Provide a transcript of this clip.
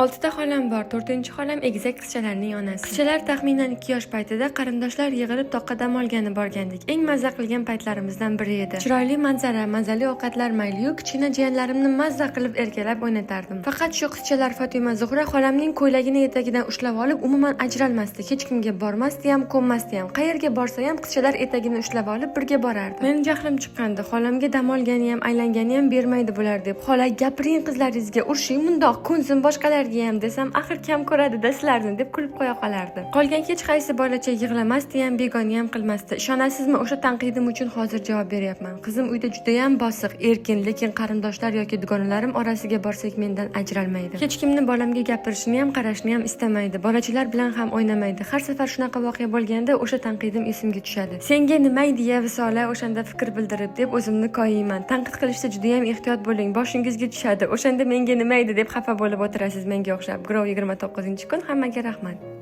Oltita xolam bor. To'rtinchi xolam egizak qizchalarning onasi. Qizchalar taxminan 2 yosh paytida qarindoshlar yig'ilib toqqa dam olgani borgandik. Eng mazza qilgan paytlarimizdan biri edi. Chiroyli manzara, mazali ovqatlar mayli-yu, kichkina jiyanlarimni mazza qilib erkalab o'ynatardim. Faqat shu qizchalar Fotima, Zuhra xolamning ko'ylagini etagidan ushlab olib, umuman ajralmasdi. Hech kimga bormasdi ham, ko'nmasdi ham. Qayerga borsa ham qizchalar etagini ushlab olib birga borardi. Meni jahlim chiqqandi. Xolamga dam olgani ham, aylangani ham bermaydi bular deb. "Xola, gapiring qizlaringizga, urishing mundoq, ko'nsin boshqalarga ham" desam, "Axir kam ko'radi-da sizlarni" deb kulib qo'ya qolardi. Qolgan hech qaysi bolacha yig'lamasdi ham, begona ham qilmasdi. Ishonasizmi, o'sha tanqidim uchun hozir javob beryapman. Qizim uyda judayam bosiq, erkin, lekin qarindoshlar yoki dugonalarim orasiga borsak, mendan ajralmaydi. Hech kimni bolamga gapirishini ham, qarashini ham istamaydi. Bolachalar bilan ham o'ynamaydi. Har safar shunaqa voqea bo'lganda o'sha tanqidim esimga tushadi. "Senga nima edi ya, Visola, o'shanda fikr bildirib" deb o'zimni koyiyman. Tanqid qilishda judayam ehtiyot bo'ling, boshingizga tushadi. O'shanda "Menga nima edi" deb xafa bo'lib o'tirasiz menga o'xshab. Grow 29-kun. Hammaga rahmat.